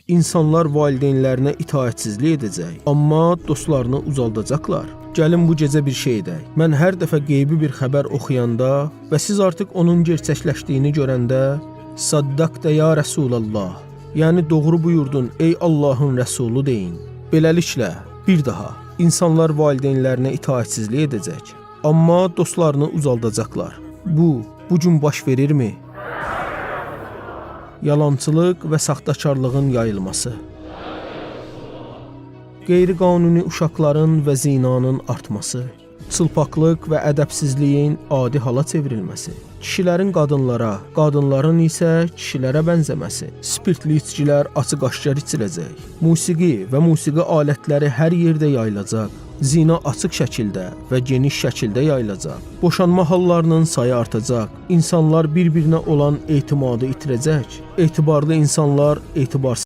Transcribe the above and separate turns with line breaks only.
İnsanlar valideynlərinə itaətsizlik edəcək, amma dostlarını ucaldacaqlar. Gəlin bu gecə bir şey edək. Mən hər dəfə qeybi bir xəbər oxuyanda və siz artıq onun gerçəkləşdiyini görəndə Saddaqta ya Rəsulallah, yəni doğru buyurdun ey Allahın rəsulu deyin. Beləliklə, bir daha insanlar valideynlərinə itaətsizlik edəcək, amma dostlarını ucaldacaqlar. Bu, bu gün baş verirmi? Yalançılıq və saxtakarlığın yayılması. Qeyri-qanuni uşaqların və zinanın artması, çılpaqlıq və ədəbsizliyin adi hala çevrilməsi, kişilərin qadınlara, qadınların isə kişilərə bənzəməsi, spirtli içkilər açıq-aşkar içiləcək, musiqi və musiqi alətləri hər yerdə yayılacaq, zina açıq şəkildə və geniş şəkildə yayılacaq. Boşanma hallarının sayı artacaq. İnsanlar bir-birinə olan etimadı itirəcək. Etibarlı insanlar etibarsız